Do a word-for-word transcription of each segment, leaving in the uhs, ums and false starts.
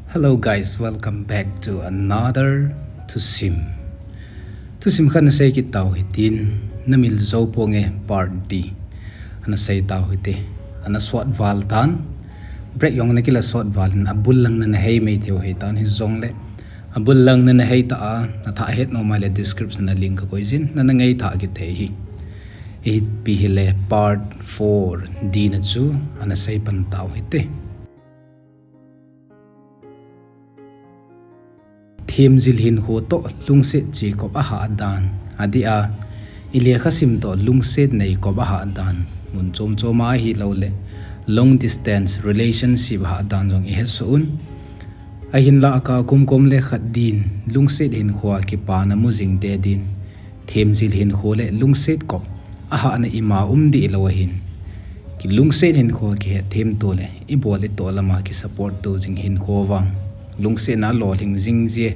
Hello guys, welcome back to another thusim. Thusim khat nasei kit tau hitin, Namil Jou Ponge part D. Ana sei tau hite. Ana sot val tan. Break jong nakila sot val in abul lang nana hei mai thei u hitan hijongle. Abul lang nana hei ta a, nathah het nom a le description a link kakoi jin, nana ngaithah kit thei hi. Ipi hile part four D na chu ana sei pan tau hite. Themjil hinkho toh lungset chekop ahah dan, adeh a, ilekha sim toh lungset neikop ahah dan, mun chom chom a ahilouleh long distance relationship ahah dan jong ihet soh un. Ahinlah akah kum kom le khat din, lungset hinkho a kipana mu jing te din, themjil hinkho le lungset kop ahahna ima um deh lou ahin. Kilungset hinkho kihet them to le, ibol itoh lama kisupport to jing hinkho vang, lungsetna lolhing jing jie,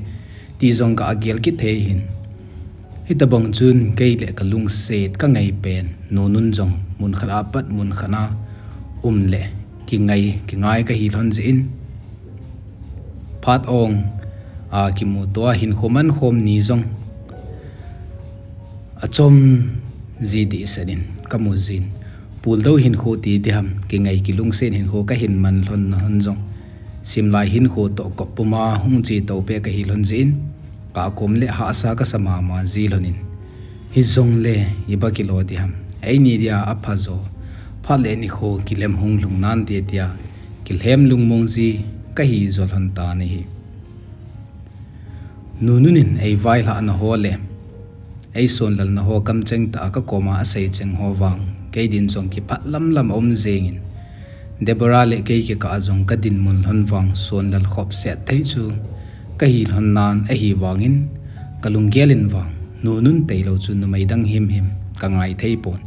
ti jong kagel kit thei hin. Hitobang chun kei le kalungset kangai pen Nunun jong mun khat apat mun khat a um le kingai, kingai kahi lhon jeh in, phat ong a kimuto a hinkho mankhom ni jong achom ji dehset in kamu jin. Puldou hinkho ti diham, kingai kilungset hinkho kahin man lhon na hon jong, simlai hinkho toh kop puma hung chetou peh kahi lhon jeh in, kah kom le hahsa kasa mama ji lhon in. Hijongle iba kilo diham, eini dia apha jo, phat le nikho kilem hung lhung nante tia kilhem lungmong ji kahi jo lhon tan ahi. Nunun in eivailhahna ho le eisonlalna ho kamcheng tah a kakoma asei cheng ho vang, kei din jong kiphat lamlam aum jengin, Deborah le kei kikah a jong kadinmun lhon vang sonlal khopset thei chu kahi lhon nan ahivangin, kalunggel in vang Nunun tailou chu numei dang himhim kangai thei pon.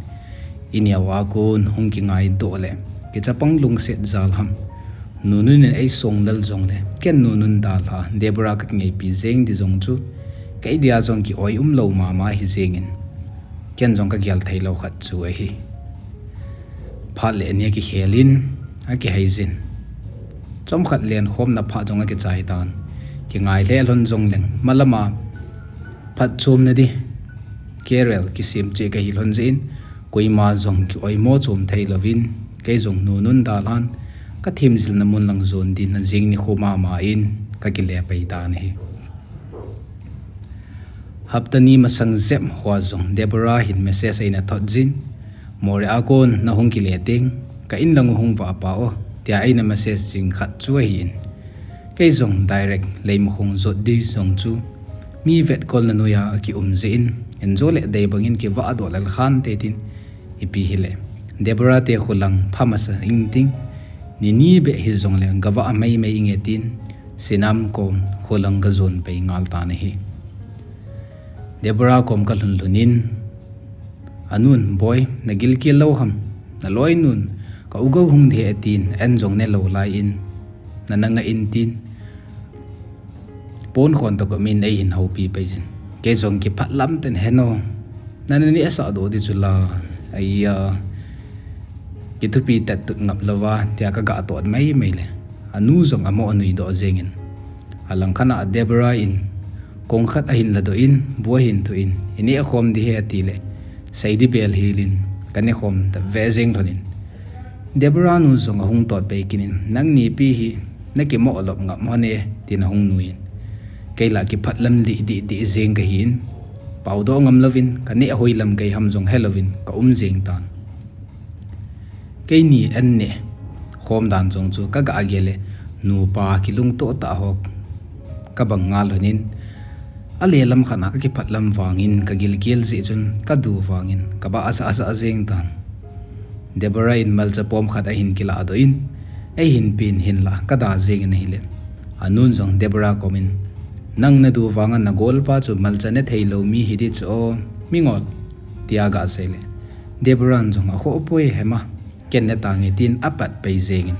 Ineo a kon hung kingaidoh le kichapang lungset jal ham, Nunun in eisonglal jongle ken Nunun dalha Deborah kakingaipi jeng di jong chu kei dia jong ki-oi umlou mama hi jengin, ken jong kagel theilou khat chu ahi. Phat le ani akikhel in, akihai jin. Chomkhat lenkhomna phat jong akichai tan. Kingai lheh lhon jongleng, malama phatchomna di career kisem cheh kahi lhon jeh in, koima jong ki-oimo chom theilouvin, kei jong Nunun dalhan, kathemjilna mun lang jon din ajing nikho mama in kakile pai tan ahi. Hapta ni masang jep hoa jong Deborah hin message eina thot jin, Moreh a kon nahung kile teng, ka in lang u hung vah pah o, tia eina message jing khat chu ahin. Kei jong direct Leimakhong jot di jong chu mi vetkolna noiya akium jeh in, enjo le dei bangin kivahdoh lel khante tin, ipi hile Deborah te kholang phamasa ingting, nini beh hijongle gavah maimai inge tin, Sinam kom kholang gajon pai ngal tan ahi. Deborah kom kalhun lhun in, anun, Boi, nagilkel lou ham, naloinun ka-u gou hung ding ahi atin, an jong nelou lai in, nana ngah in tin, ponkhon toh komin eihin houpi pai jin. Kei jong kiphatlam tah in, Heno, nana nehsah doh di chu la, aiya, kithupi tattut ngap louva, tia kagah tot maimai le, anu jong amo anui doh jengin, alangkhat a Deborah in kong khat ahin ladoh in, bu ahin thoh in, inehkhom di ahi atile, sei di bel hel in, kanekhom ta ve jeng lhon in, Deborah nu jong ahung tot pai kit in, Nangni pi hi nakimoh lop ngap lhon e, tin ahung nui in, kei la kiphatlam lih dihdih jeng kahin, paodoh ngam louvin, kaneh hoilam kahi ham jong helouvin kaum jeng tan. Keini an nehkhom dan jong chu kagah gel le, nupa kilungtoh tah ho kabang ngal lhon in, alelam khat a kakiphatlam vangin, kagilkel jeh chun kadu vangin kabahsah sah jeng tan. Deborah in malcha pom khat ahin kilahdoh in, eihin pen hinlah kada jengin ahile, anun jong Deborah komin, Nang nadu vanga nagolpa chu malcha ne theilou mi hidi chu o, mingol, tia gasei le, Deborah in jong, Akhohpoi hema, ken netange, tin apat pai jengin,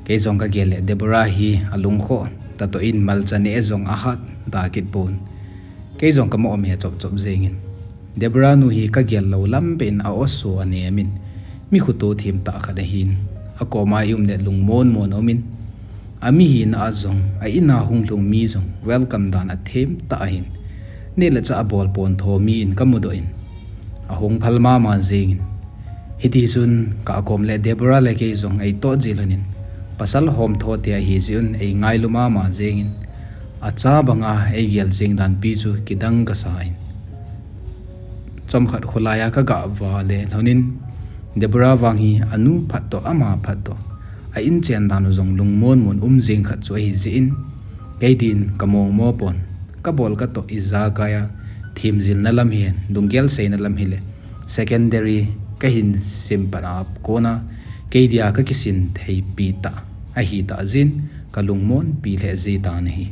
kei jong kagel le Deborah hi alungkhoh tatoh in malcha neh jong ahat da kit pon, kei jong kamoh me chop chop jengin, Deborah nu hi kagel lou lam beh in a-o so anem in, mi khoto themtah khat ahin, akoma ium le lungmon mon aumin, Amihina a jong, a ina hung lhung mi jong welcome dan a them tah ahin. Neh le chah a bol pon tho mi in ka mudoh in, a hung phal mama jengin. Hiti chun ka kom le Deborah le kei jong ei toh jil honin, pasal hom tho te ahi jeh un ei ngailu mama jengin, a cha banga ei gel jeng dan pi chu kidang ka sa in. Chomkhat kholai a ka ga va le lhonin, Deborah vang hi a nu phat toh, ama phat toh, a inchen dan u jong lungmon mon um jing khat chu ahi jeh in, kei din ka mong mo pon, ka bol ka toh ijakai a, thim jilna lam hihen, lunggel seina lam hile, secondary ka hin sim pat a kona, kei dia ka kisin thei pi tah, ahi tah jin, ka lungmon pi lheh ji tan ahi.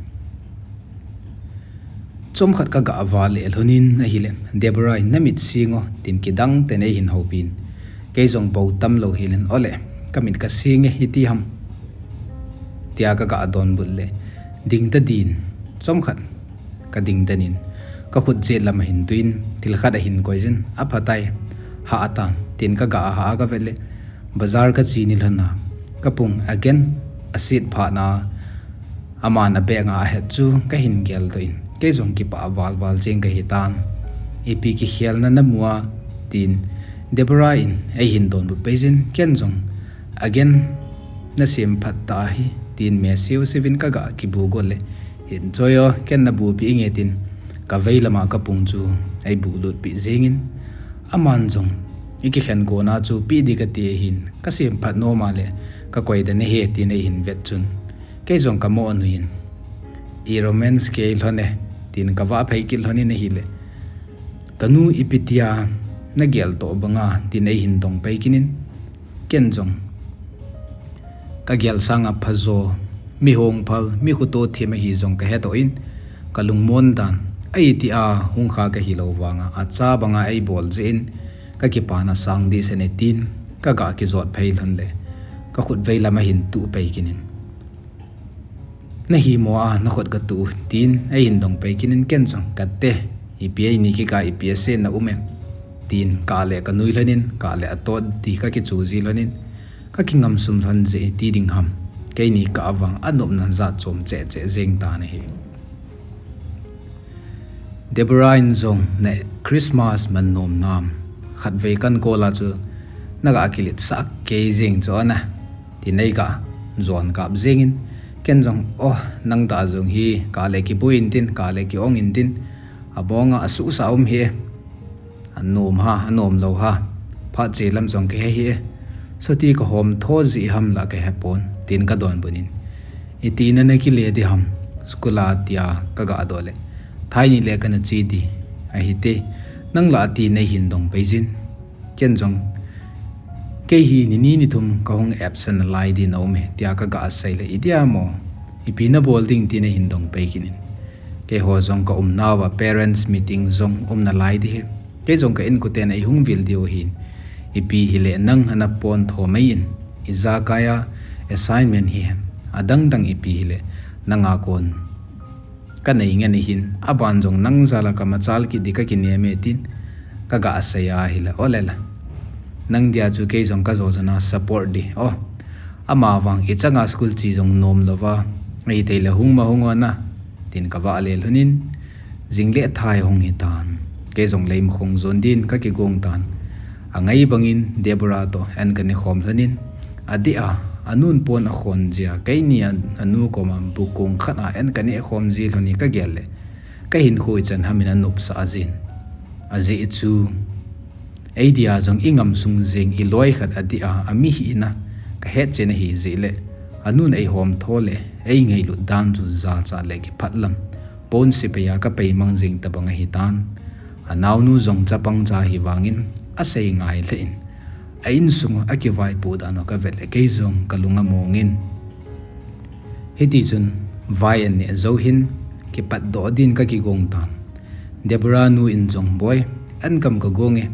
Chomkhat ka ga va le lhonin ahile, Deborah in na mit sing o, tin kidang ten ei hin hopin. Kei jong bou tam lou hilen, ole, ka mit ka sing e, iti ham. Tia ka ga donbut le, ding ta din, chomkhat ka ding den in, ka khut jet lam a hin tuin, thil khat a hin koi jin, a phatai, ha atan, tin ka ga ha a ka vet le, bazar ka chi ni lhon a, ka pung again, a sit phat na, aman a bag a a het chu ka hin gel toh in, kei jong kipah val val jeng ka hi tan. Ipi kikhelna na mu a, tin Deborah in ei hin donbut pei jin, ken jong again na sem phat ta hi, tin me siu siuvin ka ga kibu go le, hin choi o, ken na bu pi inge tin, ka vei lama ka pung chu ei bu lut pi jengin, aman jong i kikhen kona chu pi di ka ti hin, ka sem phat nom a le, ka koi da ne he tin ei hin vet chun. Kei jong ka mo nuin, i romance kei lhon e, tin ka va phei kit lhonin ahile. Ka nu ipi tia na gel toh banga, tin ei hin dong pei kinin. Ken jong ka gel sanga phajo, mi hong phal, mi khuto thim ahi jong ka he toh in, ka lungmon dan, a iti a hung kha ka hi lou vanga, a cha banga ei bol jeh in, ka kipana sang di se ne tin, ka ga kijot phei lhon le, ka khut vei lam a hin tu pei kinin. Na hi mo a, na khut ka tu, tin, ei hin dong pei kinin ken jong ka te, ipi ei ni kika ipi a se na um em, tin, ka le ka nui lhonin, ka le a tot di ka kichu ji lhonin, ka kingam sum lhon jeh ti ding ham, kei ni ka vang a nopna jat chom cheh cheh jeng ta na hi. Deborah in jong na Christmas man nom nam, khat vei kan ko la chu, na ga kilit sak kei jeng chu ana. Tin ei ka jon kap jengin, ken jong, oh, nang ta jong hi, ka le kibui in tin, ka le ki ong in tin, a bong a, a su sa um hi, a nom ha, a nom lou ha, phat che lam jong ka he hi, so ti ka hom tho ji ham la ka he pon, tin ka donbut in. Iti na na kile di ham, school a tia ka ga do le. Thai ni le ka na chi di, ahi te, nang la ti nei hin dong pei jin. Ken jong, kei hi ni ni ni thum ka hung absent lai di na um e, tia ka ga sei le, i dia mo, ipi na bol ding ti na hin dong pei kinin. Kei ho jong ka um nau va parents meeting jong um na lai di he. Kei jong ka in kuten ei hung vil diu hin. Ipi hile nang ana pon tho mai in. I jakai a assignment hi he. A dang dang ipi hile nang a kon ka nei ngen ahin, a ban jong nang jal a ka machal kit di ka kinem e tin, ka ga sei a hile, o le la. Nang dia chu kei jong ka jo jana support di, o. Ama vang i changa school chi jong nom lou va, ei thei le hung ma hung o na, tin ka va le lhonin, jing le thai hung hi tan. Kei jong lei ma khong jon din ka kigong tan. A ngai bangin Deborah to an ka ne khom lhonin, a di a, a nun pon a khon jia, kei ni a, a nu koma bu kong khat a an ka ne khom ji lhoni ka gel le. Ka hin khui chan hamin a nop sa a jin. A ji chu, ei dia jong i ngam sung jing i loi khat a di a, a mi hi na, ka het chen a hi ji le. A nun ei hom tho le, ei ngei lut dan chu ja cha le ki phat lam. Pon si pe a ka pei mang jing ta bang a hi tan. A nau nu jong chapang cha hi vangin, a sei ngai le in. A insung a kivaipu dan u ka vet le kei jong ka lung a mongin. Hiti chun vai an neh jou hin kipat doh din ka kigong tan. Deborah nu in jong boi, an kam ka gong e,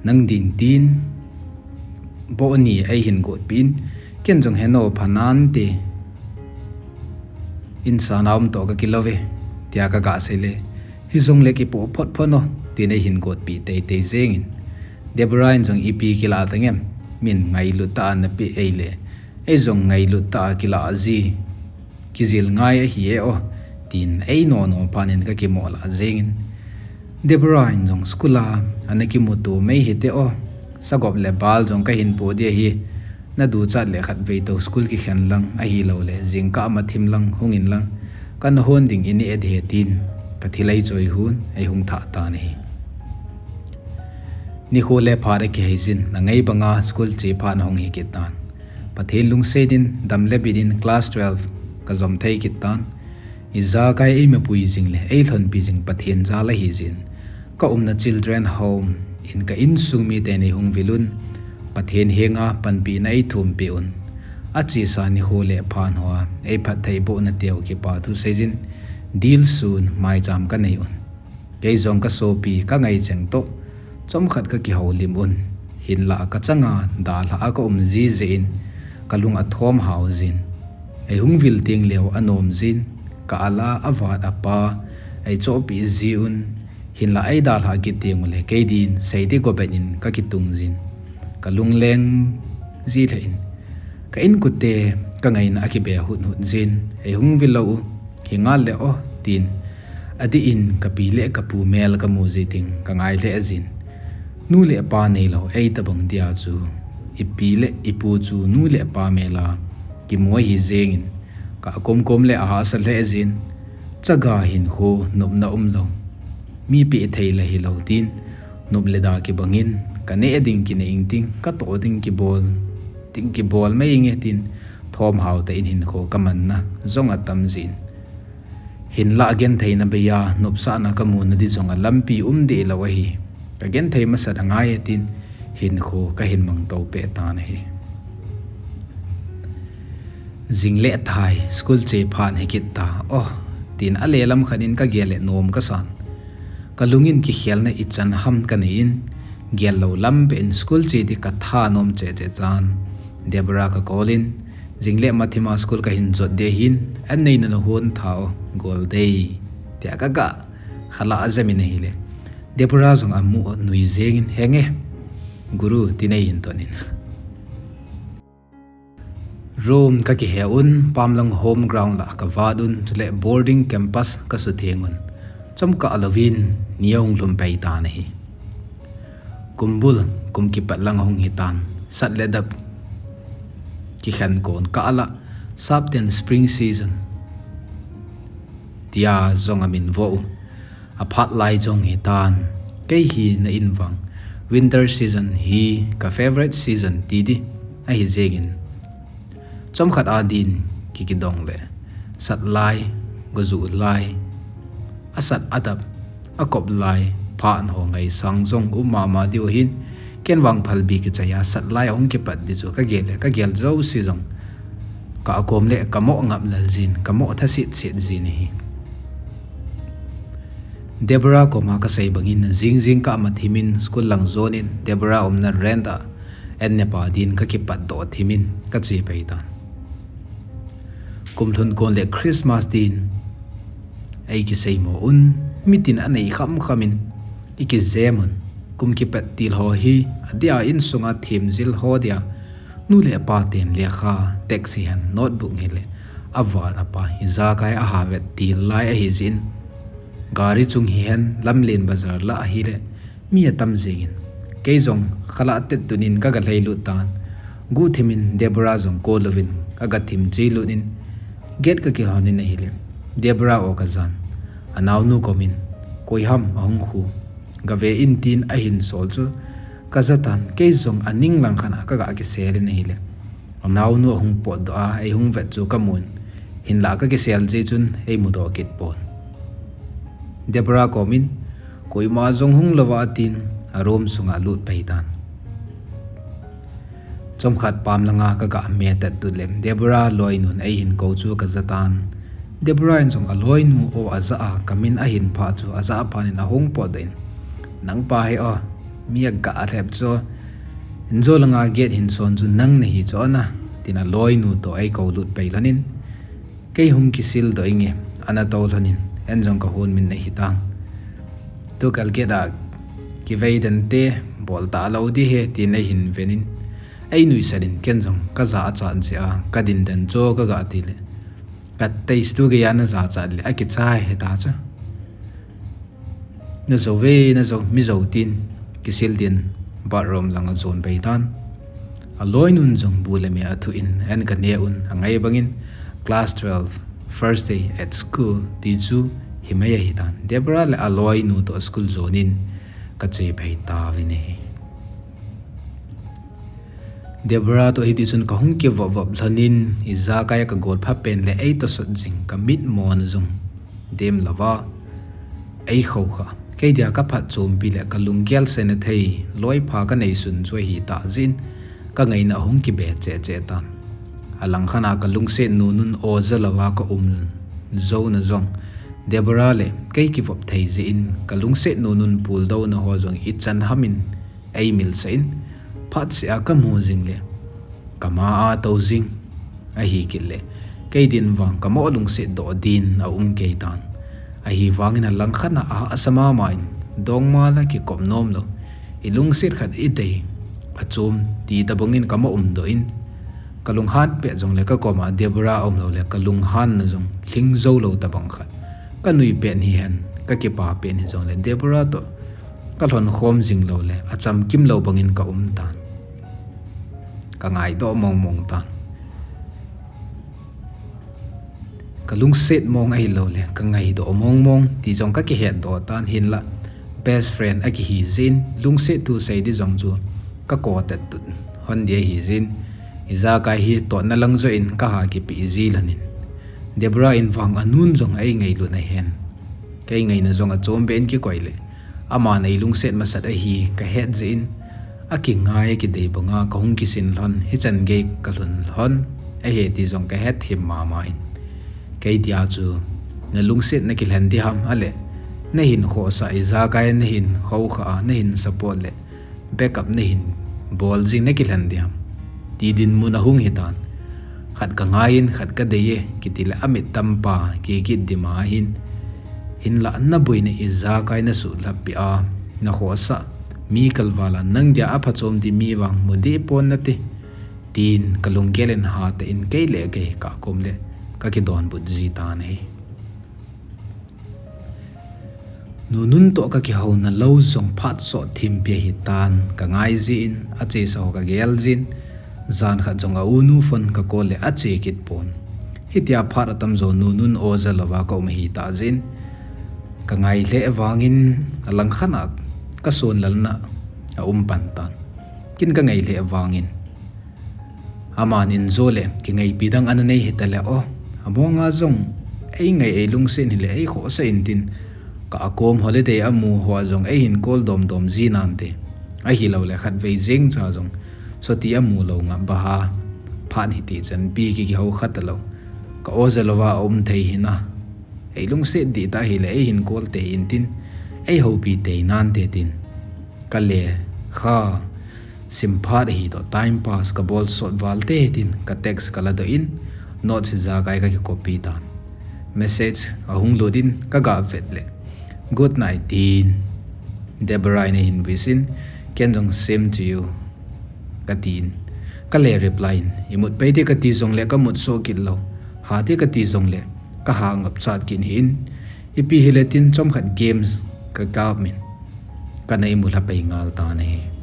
nang din tin bo ni ei hin got pin, ken jong heno phanan te. In sa na um to ka kilo ve, tia ka ga sei le, hi jong le kipo phot phot no, tin ei hin got pi tei tei jengin. Deborah in jong ipi kila ta ngem, min ngailut ta na pi ei le, ei jong ngailut ta kila ji. kijil ngai ahi e o, tin ei nono phat in ka kimoh lah jengin. Deborah in jong school a ana kimuto mai hite o, sagop le bal jong ka hin po di ahi, na duchat le khatvei tou school kikhen lang ahilou le jingkah a mathim lang hung in lang, ka na hon ding i neh e di he tin, ka thil ei choi hun ei hung thah tan ahi. Nikho le phat a kihei jin, na ngai banga school che phat na hung hi kit tan. Pathen lungset in, dam le bit in class twelve ka jom thei kit tan. Ijakai ei mapui jing le ei lhonpi jing Pathen jal ahi jin. Ka umna children home in ka insung miten ei hung vil un, Pathen henga panpina ei thum peh un. Achesa nikho le phat hoa ei phattheibohna teu kipa thu sei jin, dilsun maicham ka nei un. Kei jong ka sopi ka ngai cheng toh, chomkhat ka kihoulim un. Hinlah ka changa dalha a ka um jiji in, ka lung athom hao jin. Ei hung vil teng leo anom jin, ka ala avat apa ei chohpeh ji un. Hinlah ei dalha kit teng ule kei din seiding gobet in ka kitung jin. Ka lungleng ji lheh in, ka inkote ka ngaina akibe hut hut jin, ei hung vil lou u, hi ngal le o, tin adih in ka pi le ka pu mel ka mu ji teng ka ngai lheh jin. Nu le pa neilou ei tabang dia chu, i pi le i pu chu nu le pa mel a kimu ahi jengin, ka komkom le ahahsa lheh jin. Chaga hinkho nopna umlou, mi peh thei la hilou tin, nop le da kibangin, ka neh ding kineh ing ting, ka toh ding kibol, ding kibol mai inge tin, thom hao tah in hinkho ka manna jong atam jin. Hinlah gentheina bei a nopsahna ka muna di jong a lampi um deh lou ahi. Ka genthei masat angai e tin, hinkho ka hin mang to peh tan ahi. Jing le thai, school che phat hi kit ta, o, tin a le lam khat in ka gel le nom ka san. Ka lungin kikhelna ichan ham ka nei in, gel lou lam beh in school che di ka thanom cheh cheh chan, Deborah ka call in, jing le mathima school ka hin jot di ahin, an neina na hon tha o, gol dei, tia ka ga khala a jam in ahile, Deborah jong amu nui jengin, henge, Guru, tin ei hin ton in. Room ka kihe un, Pamlang home ground lah ka vat un, chule boarding campus ka sutheng un. Chomkah louvin, ni ahung lhum pei tan ahi. Kumbul, kum kipat lang ahung hi tan, sat le dap kikhen kon kah lah, sapten spring season tia jong amin vo u. Aphat lai jong hi tan, kei hi na in vang, winter season hi ka favorite season ti di ahi jengin. Chomkhat a din kikidong le, sat lai, goju lai, asat adap, akop lai, phat ho ngaisang jong um mama diu ahin, ken vang phalbi kichai a sat lai ahung kipat di chu ka gel le, ka gel jouse jong ka akom le ka mo ngap lal jin, ka mo thasit sit jin ahi. Deborah koma ka sei bangin, jing jingkah a mathim in school lang jon in Deborah umna rent a an ne pa din ka kipat doh thim in ka che pei tan. Kum lhun kon le Christmas din ei kiseimo un, mitin anei kham kham in i kijem un. Kum kipat til ho hi, adia insunga themjil ho dia, nu le pa ten lekha, text hihen, notebook hile, avat apa, ijakai a ha vet til lai ahi jin. Gari chung hihen, lamlen bazar lah ahile, mi atam jengin. Kei jong khalah tet tun in ka ga lhai lut tan. Guhthim in Deborah jong ko louvin ka ga thim che lut in, gate ka kilhon in ahile, Deborah o ka jan. Anaonu kom in, koi ham ahung khu, ga ve in tin ahin sol chu ka ja tan, kei jong aning lang khat a ka ga kisel in ahile, anaonu ahung potdoh a, ei hung vet chu ka mun, hinlah ka kisel jeh chun ei mudoh kit pon. Deborah kom in, koima jong hung louva atin, a room sunga lut pei tan. Chomkhat pam langa ka ga me tet tut le, Deborah loinun ei hin kou chu ka ja tan. Deborah in jong aloinu o aja a, ka min ahin phah chu aja phat in ahung potdoh in, nang pa hi o, mi aga lhep chu, injo langa gate hin son chu nang nahi chu ana, tin aloinu toh ei kou lut pei lhon in, kei hung kisil doh inge, ana tou lhon in, en jong ka hon min ahi tan. Tukal gate a kivei den te, bol talou di he, tin ei hin ven in, ei nuisat in ken jong ka ja achat jeh a, ka din den chu ka ga ti le, Ka taste tu geiya na jachat le, akichai hita chu. Na jou ve, na jou, mi jou tin, kisil din, bathroom langa jon bei tan. Aloinun jong bu le me athu in, an ka ne un, angai bangin, class twelve, first day at school, ti chu, hi mai ahi tan. Deborah le aloinu toh school jonin, ka che phei tauvin ahi. Deborah toh hiti chun ka hung kivop vop lhonin, ijakai ka gol pha pen le ei tosot jing ka mit mona jong dem louva ei khou kha. Kei dia ka phatchompi le ka lunggel sena thei loi pha ka nei sun chu ahi tah jin ka ngaina ahung kibe cheh cheh tan. Alang khat a ka lungset nunun oja louva ka um jou na jong Deborah le kei kivop thei jeh in ka lungset nunun puldouna ho jong ichan hamin ei milsah in, phatseh a ka mu jing le, ka ma a tou jing, ahi kit le, kei din vang ka mo lungset doh din aum kei tan. Ahivangin alang khat a ahahsa mama in, dongma la kikop nom lou, i lungset khat i dei, achom ti tabangin ka mo umdoh in, ka lunghan pet jong le ka koma Deborah aum lou le ka lunghan na jong lhing jou lou tabang khat. Ka nui pet hihen, ka kipa pet hijong le Deborah toh ka lhon khom jing lou le, achamkim lou bangin ka um tan. Ka ngaidoh mong mong tan. Ka lungset mong ahilou le, ka ngaidoh mong mong, ti jong ka kihetdoh tan hinla. Best friend akihi jin, lungset thu sei di jong chu ka ko tet tut hon di ahi jin. Ijakai hi totna lang joh in ka ha kipe ji lhonin. Deborah in vang anun jong ei ngailut ahen. Kei ngaina jong achom be in kikoi le. Aman ei lungset masat ahi ka het jeh in, akingai akidei banga ka hung kisin lhon, hichan gei ka lhun lhon ahi ti jong ka het thim mama in. Kei dia chu, na lungset na kilhen di ham, ale, na hin khohsah ijakai na hin khou kha a, na hin support le, backup na hin bol jing na kilhen di ham. Ti dinmun ahung hitan. Khat ka ngai in, khat ka dei e, kiti le amit tampa, kikit dima ahin. Hinla na boina ijakai na suhlhap pi a, na khohsah, mi kalval a, nang dia aphachom di mi vang mu deh pon nate. Tin, ka lunggel in hatah in kei le kei ka kom le, ka kidonbut ji tan ahi. Nunun toh ka kihouna lou jong phat sot thimpi ahi tan, ka ngai jin, achesa ho ka gel jin, jan khat jong a unu phone ka call le ache kit pon. Hitia phat atam jo nunun oja louva ka um ahi tah jin, ka ngai lheh vangin, alang khat a ka sonlalna aum pan tan. Kin ka ngai lheh vangin, aman in jo le, kingaipi dang ana nei hita le o. Amonga jong, ei ngai ei lungset hile, ei khohsah in tin. Ka akom holiday amu ho a jong, ei hin call dom dom ji nante. Ahilou le, khatvei jeng cha jong, soti amu lou nga baha. Phat hiti chanpi ki kihou kha talou. Ka oja louva aum thei hina. Ei lungset dih ta hile, ei hin call tei in tin. Ei houpi tei nante tin. Ka le kha. Simphat ahi toh time pass ka bol sot val te tin ka text ka ladoh in, notes ijakai ka kicopy tan. Message ahung lut in ka ga vet le, "Good night," tin Deborah in ahin wish in, ken jong "Same to you," ka tin. Ka le reply in, "Imut pei te," ka ti jong le ka mut so kit lou. "Ha te," ka ti jong le ka ha ngap chat kit hi in, ipi hile tin chomkhat games ka kap min, ka nei mu lha pei ngal tan ahi.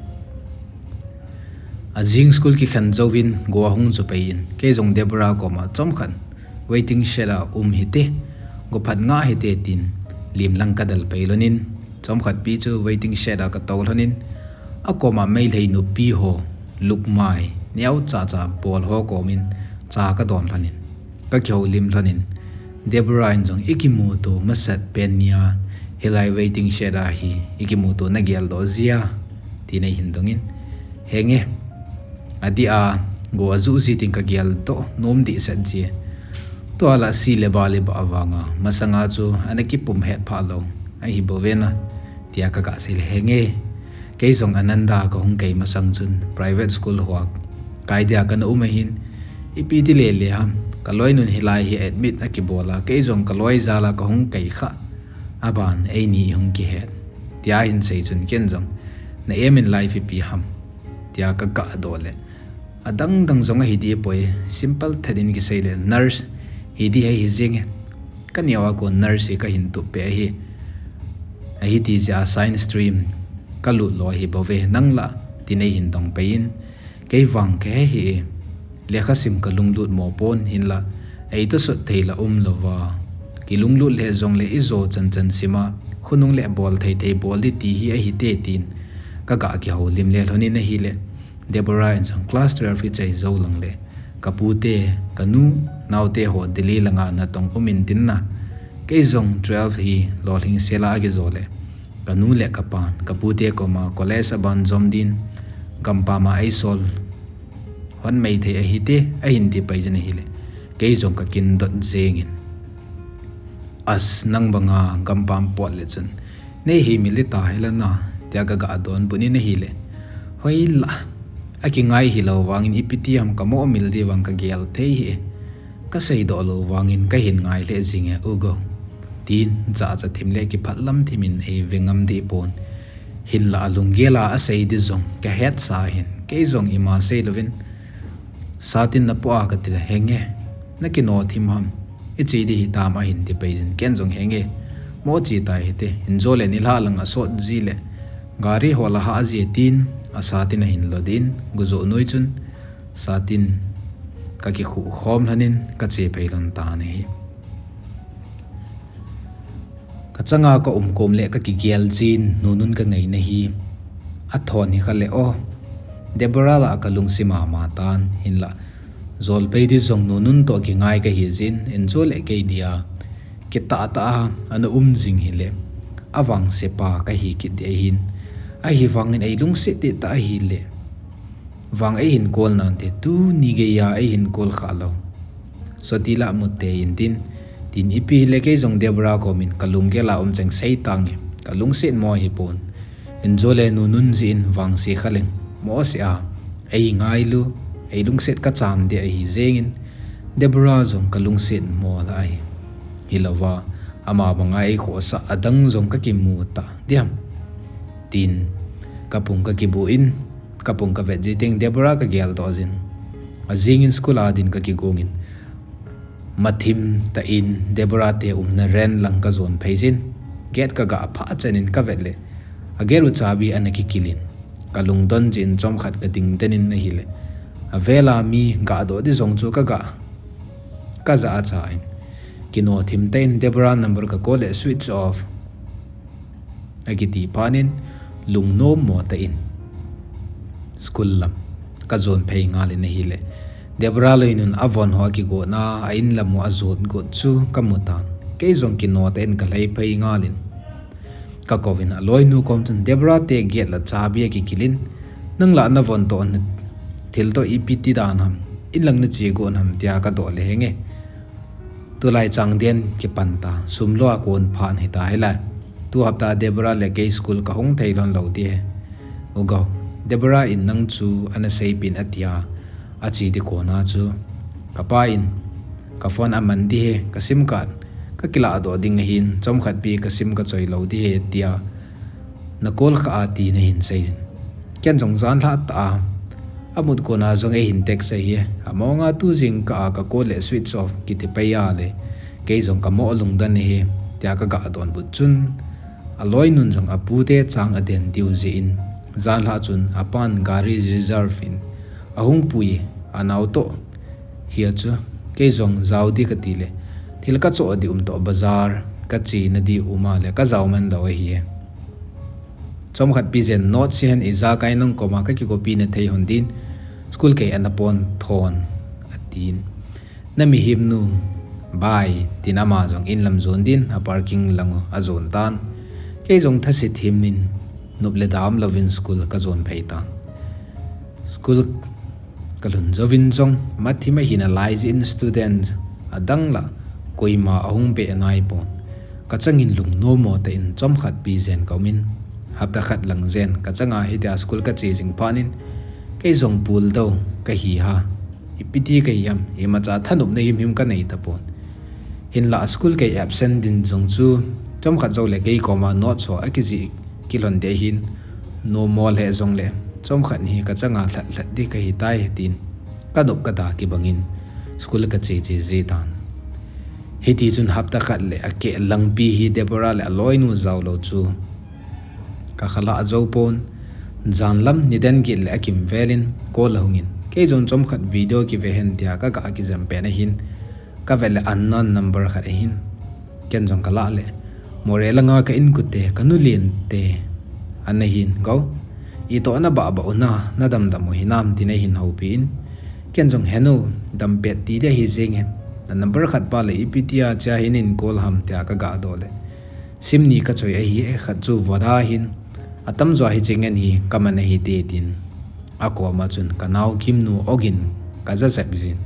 Ajing school kikhen jouvin go ahung chu pei in, kei jong Deborah koma chomkhat waiting shed a um hite, go phat nga hite tin lim lang ka del pei lhonin, chomkhat pi chu waiting shed a ka tou lhonin, akoma Meitei nupi ho lukmai neo cha cha bol ho komin cha ka don lhonin, ka kihoulim lhonin, Deborah in jong, "I kimuto masat pen nia, hilai waiting shed a hi i kimuto na geldoh jia?" tin eihin dongin, "Henge, adih a, go aju ji tin ka geldoh nom dehset ji. Tua la si le ba le ba vanga, masanga chu ana kipum het pha lou ahi bou ve na," tia ka ga sei le, "Henge, kei jong Ananda ka hung kai masang chun private school hoa kai dia ka na um ahin, ipi ti le le ham, ka loinun hilai hi admit a kibol a, kei jong ka loi jal a ka hung kai kha, aban eini hung kihet," tia ahin sei chun ken jong, "Na aim in life ipi ham?" tia ka ga doh le, "Adang dang jong ahi deh poi, simple thet in kisei le, nurse, Hi di hi hi jing e. Ka neo a kon nurse hi ka hin tup pe ahi. Ahi ti jeh a science stream ka lut lo ahi bou ve, nang la, tin ei hin dong pei in, kei vang ka he hi e. Lekha sim ka lunglut mo pon, hinla ei tosot thei la um lou va. Kilunglut le jong le i jo chan chan sim a, khonung le bol thei thei bol di ti hi ahi te, tin ka ga kihoulim le lhon in ahile, Deborah in jong class twelve i chai jou lang le, ka pu te, ka nu, nao te ho Delhi langa natong um in tin na. Kei jong twelve hi lolhing sel a aki jo le, ka nu le ka pan, ka pu te koma college a ban jom din, gampam a ei sol hon mai thei ahi te, ahin ti pai jin ahile, kei jong ka kin dot jeng in. As, nang banga gampam pot le chun, nei hi mil di ta hi la na, tia ka ga don bun in ahile. Hoi la, a kingai hi lou vangin ipi ti ham ka mo mil di vang ka gel thei hi e. Ka sei doh lou vangin ka hin ngai le jing e, u go. Tin, ja ja thim le kiphat lam thim in ei ve ngam di pon. Hinla a lunggel a a sei di jong ka het sa hin, kei jong ima sei louvin, Satin na po a ka ti le, henge, na kino thim ham. I chi di hi tam ahin ti pai jin, ken jong henge, mo chi ta hi te, in jo le ni la lang a sot ji le, gari ho la ha ji tin, a satin ahin lo din, gu jo noi chun, satin ka kikhu khom lhon in, ka che pai lhon ta ni hi. Ka changa ka um kom le ka kigel jin, nunun ka ngaina hi a thon hi kha le aw. Deborah la ka lungsim a ma tan, hinla jol pei di jong nunun toh kingai ka hi jin, in jo le kei dia kitah tah a ana um jing hi le, a vangse pa ka hi kit di ahin, ahi vangin ei lungset di tah ahi le. Vang ei hin kol nante, tuni gei a ei hin kol kha lou. Soti la mu te in tin, tin ipi hi le kei jong Deborah kom in ka lunggel a um cheng sei tang e, ka lungset mo hi pon. In jo le nunun ji in vangse kha leng, mo se a, ei ngai lu, ei lungset ka cham di ahi jeng in, Deborah jong ka lungset mo la ahi. Hi lou va, ama banga ei khosa a dang jong ka kimu ta di ham. Tin, ka pung ka kibu in, Ka pung ka vet ji teng Deborah ka gel doh jin. A jing in school a din ka kigong in. Mathim tah in Deborah te umna ren lang ka jon phei jin. Gate ka ga pha chan in ka vet le. A gate u chabi ana kikil in. Ka lungdon jin chomkhat ka ding den in ahile. A vel a mi ga doh di jong chu ka ga. Ka ja a cha in. Kino thim tah in Deborah number ka call le switch off. A kiti phat in lungnom mo tah in school lam ka jon phei ngal in ahile. Deborah loi nun a von ho a kigon a, a in lam u a jot got chu ka mu tan. Kei jong kino tah in ka lhai phei ngal in ka kou in a loi nu kom chun Deborah te gate la chabi a kikil in, nang la na von toh na thil toh ipi ti dan ham, in lang na che gon ham tia ka doh le henge. Tulai chang den kipan ta, sum lo a kon phan hi ta hi la. Tu hapta Deborah le kei school ka hung thei lon lo ti he. U go, Deborah in nang chu ana sei pin a tia, a chi di kona chu. Ka pa in, ka phone a man di he, ka sim card, ka kila doh ding ahin, chomkhat pi ka sim ka choi lo di he tia. Na call kha a ti na hin sei jin. Ken jong jan lha ta a. A mut kona jong ei hin text ahi. A monga tu jing kah a ka call le switch off kiti pai a le. Kei jong ka mo lungdon ahi. Tia ka ga don but chun. A loi nun jong a pu te chang a den diu jeh in. Jan lha chun a pan gari reserve in. A hung pui a nao toh. Hia chu, kei jong jao di ka ti le, thil ka choh di um toh bazar, ka chi na di um a le, ka jao man lo ahi e. Chomkhat pi jen note si hen ijakai nang koma ka kikopi na thei hon din, school kei ana pon thon, a tin. Na mihem nu, bye, tin ama jong in lam jon din, a parking lang u a jon tan. Kei jong thase thim in, nup le dam lovin school ka jon phei tan. School Ka lhun jouvin jong, mathim a hin a lai jeh in student a dang la, koima a hung be nai pon. Ka changin lungnom mo tah in chomkhat pi jen ka um in, hapta khat lang jen, ka changa hitia school ka che jing phat in, kei jong pul dou ka hi ha. Ipi ti ka hi ham, imacha thanopna himhim ka nei ta pon. Hinlah school kei absent din jong chu, chomkhat jou le kei koma notes ho a kijih kilhon ding ahin, nom mo le jong le, chomkhat hi ka changa lhat lhat ding ka hi tai, tin ka nop ka da kibang in, school ka che che ji tan. Hiti chun hapta khat le akeh langpi hi Deborah le aloinu jaolou chu kakhala jou pon, janlam nidan get le akimvel in call ahung in, kei jong chomkhat video kive hen tia kaga kijam pen ahin, kavet le unknown number khat ahin. Ken jong kalah le, Moreh langa ka inkote, kanu lente ana hin, Gou, itoh nabah bah u na, nadamdam u hinam, tin ahin houpi in. Ken jong, Henu, dampet ti dia hi jeng e. Na number khat pa le ipi tia chia hin in call ham tia kaga doh le, Sim ni kachoi ahi e, khat chu Voda ahin, atamjo a hiche ngen hi kaman ahite, tin akoma chun kanao Kimnu ogin kaja jep jin.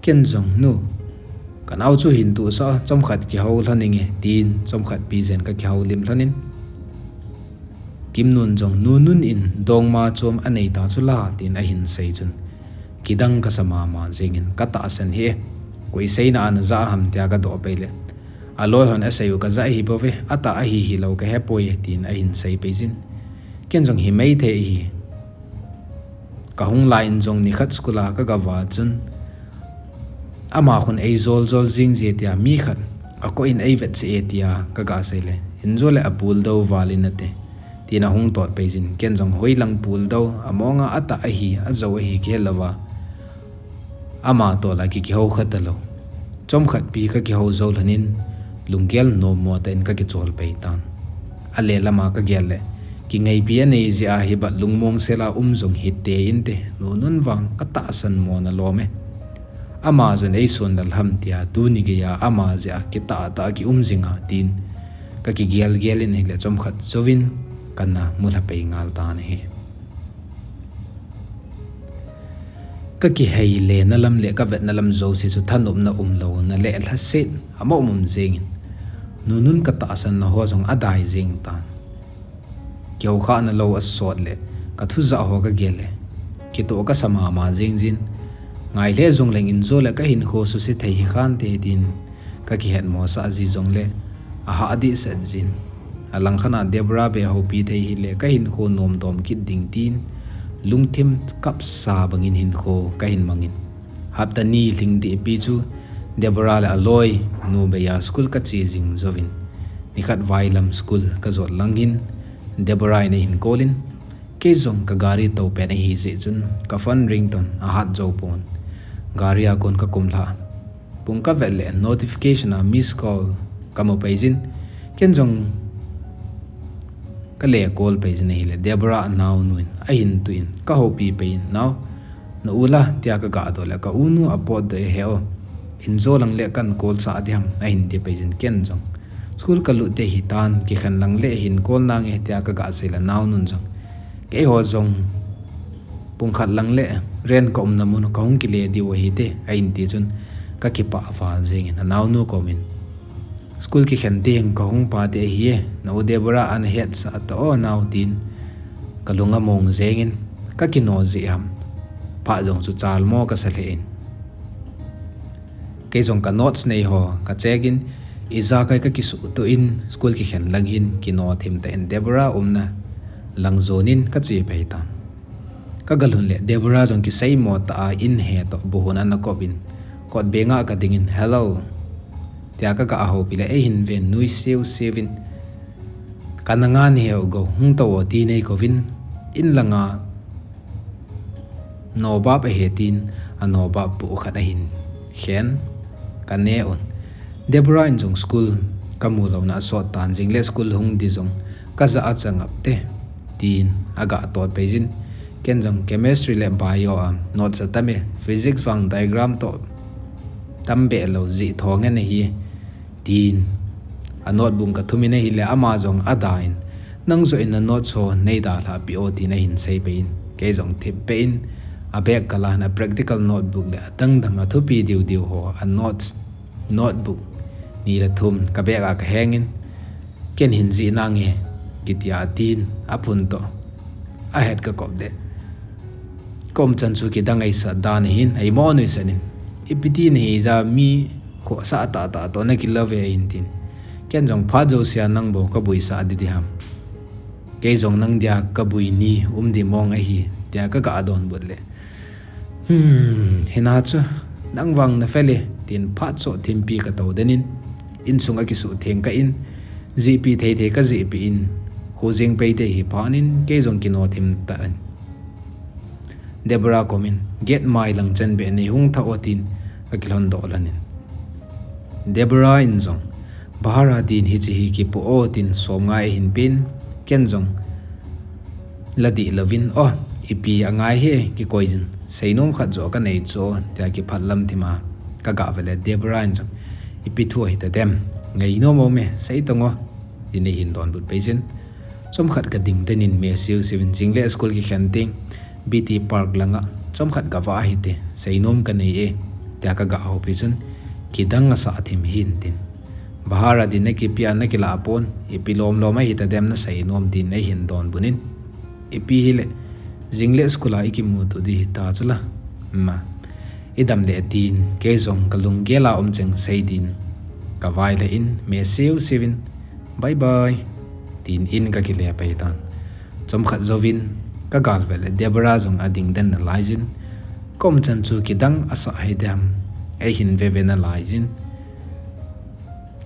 Ken jong, Nu, kanao chu hin tuhsah, chomkhat kihou lhon inge, tin chomkhat pi jen kakihoulim lhon in, Kimnun jong, Nunun in dongma chom anei ta chu la, tin ahin sei chun kidang kasa mama jengin, Katahsan hih e, koi seina a najah ham, tia kadoh pei le, Aloi hon asei u kajah ahi bouve, atah ahi hilou kahepoi, tin ahin sei pei jin. Ken jong, Hi maithei ahi. Kahung lai in jong nikhat school a kagava chun, ama khun eijol jol jing je tia mi khat akoh in eivet sah e tia kaga sei le, Injo le apuldou val in ate, tin ahung tot pei jin. Ken jong, Hoilang puldou, amonga atah ahi, ajou ahi kihe louva, ama tola ki kihou kha talou. Chomkhat pi kakihou jou lhon in, lunggel nommo tah in kakichol pei tan. Ale lama kagel le, kingaipi anei jeh a hibat lungmong sela um jong hite inte, Nunun vang katahsan mo nalom e. Ama jong eisondal ham tia tuni geiya ama jeh a kitahtah a kium jinga, tin kakigel gel in ahile chomkhat jouvin kana mulha pei ngal tan ahi. Kakihei lena lam le kavetna lam jouse chu thanopna umlouna le lhaset ama um um jengin, Nunun katahsanna ho jong adai jeng tan. Kihoukhahna lou asot le kathujah ho kagel le, kitoh kasa mama jeng jin. Ngai lheh jongleng injo le kahinkho suse thei hi khante, tin kakihetmosah ji jongle ahah dehset jin. Alangkhat a Deborah be houpi thei hile kahinkho nomdom kit ding, tin lungthim kapsa bangin hinkho kahin mangin, hapta ni lhing dehpi chu Deborah le aloinu beiya school kache jing jouvin, nikhat vailam school kajot lang hin Deborah in eihin call in, kei jong kagari tou pen ahijeh chun ka phone ringtone ahat jou pon, gari a kon kakum lhah. Pung kavet le notification a miss call kamu pei jin, ken jong kale call pei jin ahile Deborah naonu in ahin tuh in kahoupi pei in, Nao, na u la, tia kaga doh le, Ka unu apotdoh e he o, injo lang le kan call sah diham, ahin ti pei jin, ken jong, School kalut ding ahitan, kikhen lang le hin call nange, tia kaga sei le naonun jong, Keiho jong pungkhat lang le rent kaumna mun kahung kile diu ahite, ahin ti chun kakipah val jengin anaonu komin, School kikhen ding kahung pa ding ahi e, na u Deborah ana hetsah ta o nao, tin kalung among jengin kakino jeh ham, phat jong chu chalmo kasa lheh in, kei jong ka notes neiho ka check in, ijakai kakisuhtoh in school kikhen lang hin kino thim tah in Deborah umna lang jon in kache phei tan. Kagalhun le Deborah jong kiseimo tah a in he toh buhon ana kop in, kot benga kading in, Hello, tia kaga houpi le eihin ven nui siu siu in, Kana nga nahe o Gou, hung tou o, tin eikouvin, in langa nobap ahi, tin anobap pu khat ahin khen, kane un. Deborah in jong school kamu louna asot tan, jing le school hung ding jong kajah a chang ap te, tin aga tot pei jin, ken jong chemistry le bio a notes atam e, physics vang diagram toh tam behlou jeh thong ngen ahi, tin a notebook kathumin ahile ama jong ada in, Nang joh in na notes ho neidalhah peh o, tin ahin sei pei in, kei jong thip peh in, a bag kalan a practical notebook le adang dang athupi diu diu ho a notes notebook ni le thum ka bag a kaheng in, Ken hin jih nange, kitia atin, aphun toh ahet kakop le, kaumchan chu kidang ahisah dan ahin, eimo nuisat in, Ipi ti nahi ja, mi khohsah tahtah toh nakilou ve, ahin tin, ken jong, Phat jousea nang bou kabuisah ding diham, kei jong nang dia kabui ni um ding mong ahi, tia kaga donbut le, Hmm, hina chu, nang vang nafel e, Tin phat soh thimpi ka to den in, insung a kisuh theng ka in, jihpi thei thei ka jihpi in, khu jing pei te hi phan in, kei jong kino thim ta in. Deborah kom in, "Gate mai lang chan be nei hung tha o," tin ka kilhon doh lan in. Deborah in jong, "Bahar a din hichi hi kipu o," tin som ngai hin pin, ken jong la dih lovin, "O, ipi a ngai hi kikoi jin, seinom khat jo ka nei chu," tia kiphat lam thima ka ga vele Deborah in jong, "Ipi thu ahi ta dem, ngainom o me, sei tong o," tin ei hin donbut pei jin. Chomkhat ka ding den in me siu siu in jing le school kikhen ting, B T Park langa chomkhat ka va ahi te, seinom ka nei e, tia ka ga houpi chun, kidang asa thim hin tin. Bahar a din na kipi a na kila pon, ipi lom lom ahi ta dem na seinom din ei hin donbut in. Ipi hile, jing le school a i kimu tu di hi ta chu la. Ma, i dam le din, kei jong ka lunggel a um cheng sei din. Ka vai le in, me siu siu in, "Bye bye," tin in ka kile pei tan. Chomkhat jouvin, ka gal vele Deborah jong a ding den na lai jin. Ka um chan chu kidang asa ahi dem, ei hin ve ve na lai jin.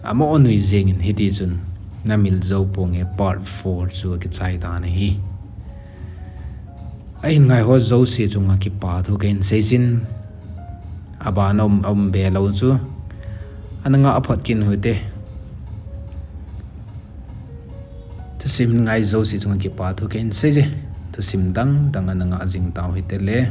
Amo nui jeng in hiti chun, Na mil jou ponge part four chu a kichai dan ahi. A hin ngai ho jouse chunga kipa thu ka hin sei jin. A ban a um, a um be lou chu. Ana nga a phot kin hute. Thusim ngai jouse chunga kipa thu ka hin sei je. Thusim dang dang ana nga jing tau hite le.